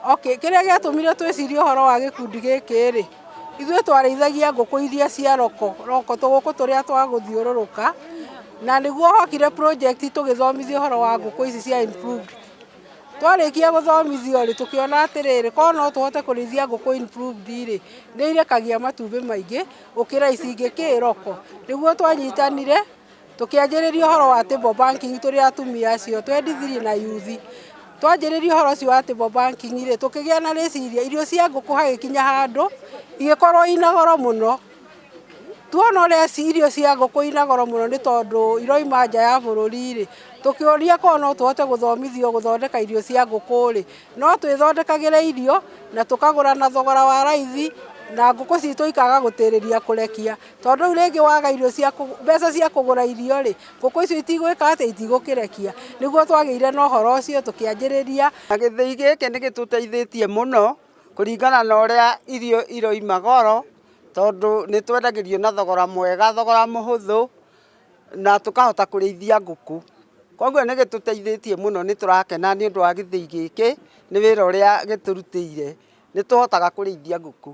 Okay, kĩrĩa gĩatũmire twĩcirie ũhoro wa gĩkundi gĩkĩ rĩ, ithuĩ twarĩithagia ngũkũ iria cia roko roko, tũgũkũ tũrĩa twa gũthiũrũrũka, na nĩguo hokire project tũgĩthomithio ũhoro wa ngũkũ ici cia improved. Twarĩkia gũthomithio rĩ, tũkĩona atĩrĩrĩ, korwo no tũhote kũrĩithia ngũkũ improved rĩ, nĩ irekagia matumbĩ maingĩ gũkĩra ici ingĩ kĩ roko. Nĩguo twanyitanire tũkĩanjĩrĩria ũhoro wa table banking tũrĩ atumia acio twendithirie na yuthi. Twanjĩrĩria ũhoro ũcio wa table banking rĩ, tũkĩgĩa na rĩciria irio cia ngũkũ hagĩkinya handũ igĩkorwo ina goro mũno. Tuona ũrĩa irio cia ngũkũ ina goro mũno nĩ tondũ iroima nja ya bũrũri rĩ, tũkĩũria korwo no tũhote gũthomithio gũthondeka irio cia ngũkũ rĩ, no twĩthondekagĩre irio na tũkagũra na thogora wa raithi na ngũkũ citũ ikaga gũtĩrĩria kũrekia, tondũ rĩu rĩngĩ waga irio cia mbeca cia kũgũra irio rĩ, ngũkũ icio itigwĩka atĩ itigũkĩrekia. Nĩguo twagĩire na ũhoro ũcio tũkĩanjĩrĩria. Na gĩthĩi gĩkĩ nĩ gĩtũteithĩtie mũno kũringana na ũrĩa irio iroima goro, tondũ nĩ twendagĩrio na thogora mwega, thogora mũhũthũ, na tũkahota kũrĩithia ngũkũ. Koguo nĩ gĩtũteithĩtie mũno, nĩ tũrakena nĩ ũndũ wa gĩthĩi gĩkĩ, nĩ wĩra ũrĩa gĩtũrutĩire, nĩ tũhotaga kũrĩithia ngũkũ.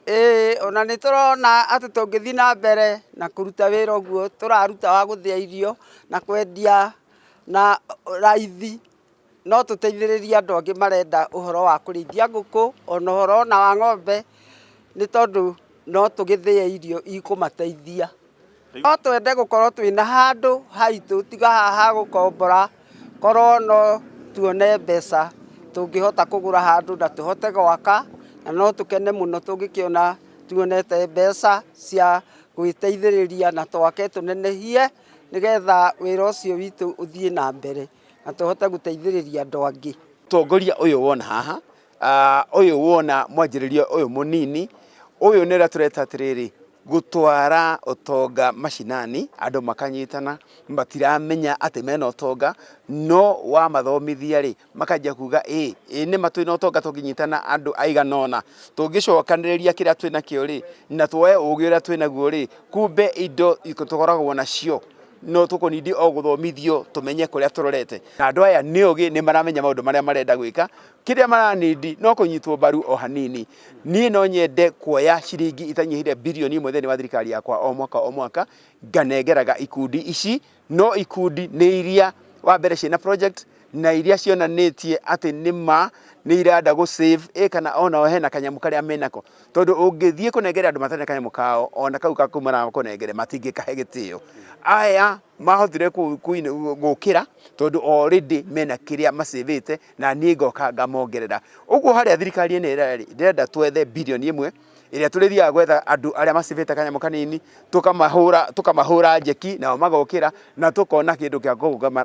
Ĩĩ ona nĩ tũrona atĩ tũngĩthiĩ na mbere na kũruta wĩra ũguo tũraruta wa gũthĩa irio na kwendia na raithi, no tũteithĩrĩrie andũ angĩ marenda ũhoro wa kũrĩithia ngũkũ ona ũhoro ona wa ng'ombe, nĩ tondũ no tũgĩthĩe irio ikũmateithia. No twende gũkorwo twĩna handũ haitũ tiga haha ha gũkombora, korwo no tuone mbeca tũngĩhota kũgũra handũ na tũhote gwaka, na no tũkene mũno tũngĩkĩona tuonete mbeca cia gwĩteithĩrĩria na twake tũnenehie, nĩgetha wĩra ũcio witũ ũthiĩ na mbere na tũhote gũteithĩrĩria andũ angĩ. Ũtongoria ũyũ wona haha, ũyũ wona mwanjĩrĩrio ũyũ mũnini, ũyũ nĩ ũrĩa tũreta atĩrĩrĩ, gũtwara ũtonga macinani, andũ makanyitana, matiramenya atĩ mena ũtonga, no wamathomithia rĩ, makanjia kuga ĩ ĩ nĩma twĩna ũtonga tũngĩnyitana andũ aigana ũna, tũngĩcokanĩrĩria kĩrĩa twĩnakĩo rĩ, na tuoe ũgĩ ũrĩa twĩnaguo rĩ, kumbe indo tũkoragwo nacio no tũkũnindi o gũthomithio tũmenye kũrĩa tũrorete. Na andũ aya nĩ ogĩ, nĩ maramenya maũndũ marĩa marenda gwĩka, kĩrĩa maranindi no kũnyitwo mbaru o hanini. Niĩ no nyende kuoya ciringi itanyihĩire birioni 1 thĩinĩ wa thirikari yakwa o mwaka o mwaka, nganengeraga ikundi ici, no ikundi nĩ iria wa mbere ciĩna project na iria cionanĩtie atĩ nĩma nĩ irenda gũ save ĩ kana onao hena kanyamũ karĩa menako, tondũ ũngĩthiĩ kũnengera andũ matarĩ na kanyamũ kao ona kau kaku marakũnengere matingĩkahe gĩtĩo. Aya mahotire gũkĩra tondũ already mena kĩrĩa macĩvĩte, na niĩ ngoka ngamongerera. Ũguo harĩa thirikari ĩno ĩrarĩ, ndĩrenda twethe birioni 1 ĩrĩa tũrĩthiaga gwetha andũ arĩa macĩvĩte kanyamũ kanini, tũkamahũra njeki nao magokĩra na tũkona kĩndũ kĩa kũrũgama.